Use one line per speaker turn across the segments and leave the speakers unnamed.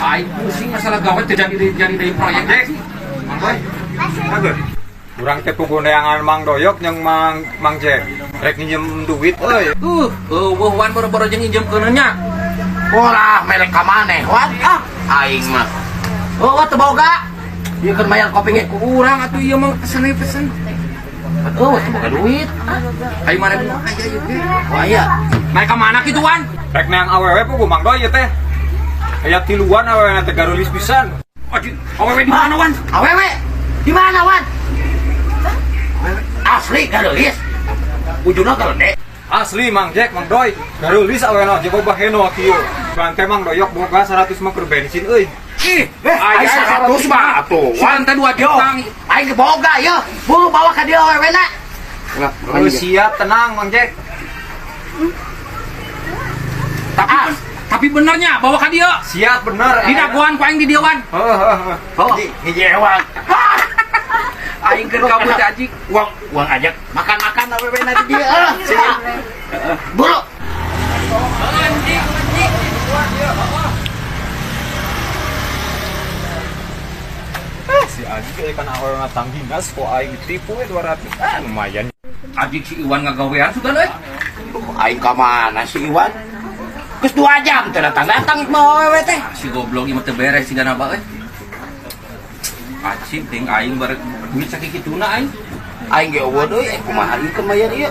Aing pusing masalah gawe teu jadi jadi deui proyek.
Jack. Mang Boy. Bagus. Urang teh puguh neangan Mang Doyok jeung Mang Mang Jack. Rek nginjem duit euy.
Eueuh Wan boro-boro jeung nginjemkeun nya.
Ulah melek ka maneh Wan. Ah, aing mah. Oh, teu boga. Ieu keur mayar kopi ge.
Ku urang atuh ieu mah pesen we pesen.
Oh, teu boga duit.
Ayo mana kumaha aja ieu teh.
Wah, iya.
Naik ka mana kitu Wan?
Rek neang awewe puguh Mang Doy ieu teh. Aya tiluan awewe teh garulis pisan.
Aduh, awewe di mana Wan?
Awewe. Di mana, Wan? Asli garulis. Ujungna galede.
Asli Mang Jack, Mang Doy. Garulis awewena jeung boga heno kieu. Bante Mang Doyok boga 100 mah keur bensin euy.
Ih,
Aing 100 mah atuh.
Wan teh 2 juta.
Aing ge boga yeuh. Buru bawa ka dieu awewena.
Oh, siap tenang Mang Jack.
Tapi tapi benernya bawa ka dieu.
Siap bener.
Di dagoan ku aing di dieu Wan.
Heeh heeh. heeh.
Oh, hiji ewang.
Aing keur kabut teh Ajik.
Uang uang ajak makan-makan awewena di dieu. Ah, siap. Buru.
Anjing, anjing.
Si Aji kayak kan awewena tanggingas kok aing ditipu we 200. Ah lumayan.
Ajik si Iwan ngagawean sugan euy.
Aing ka mana si Iwan? Geus 2 jam teu datang-datang mau awewe teh.
Si goblok ieu mah teu beres sigana ba euy. Acing ting aing barek duit sakikituna aing.
Aing ge eueuh deui, eh kumaha ieu keur mayar ieu?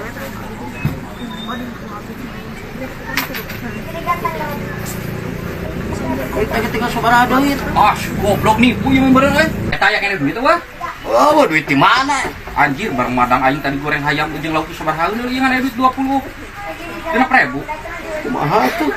Aing teh tinggal sabaraha duit.
Ah, si goblok nipu ieu mah beureun euy. Eta aya keneh duit wah.
Oh, duit di mana?
Anjir, bareng madang aing tadi goreng hayam jeung lauk sabaraha euy ieu ngan aya duit 20. 6.000.
Kumaha tuh?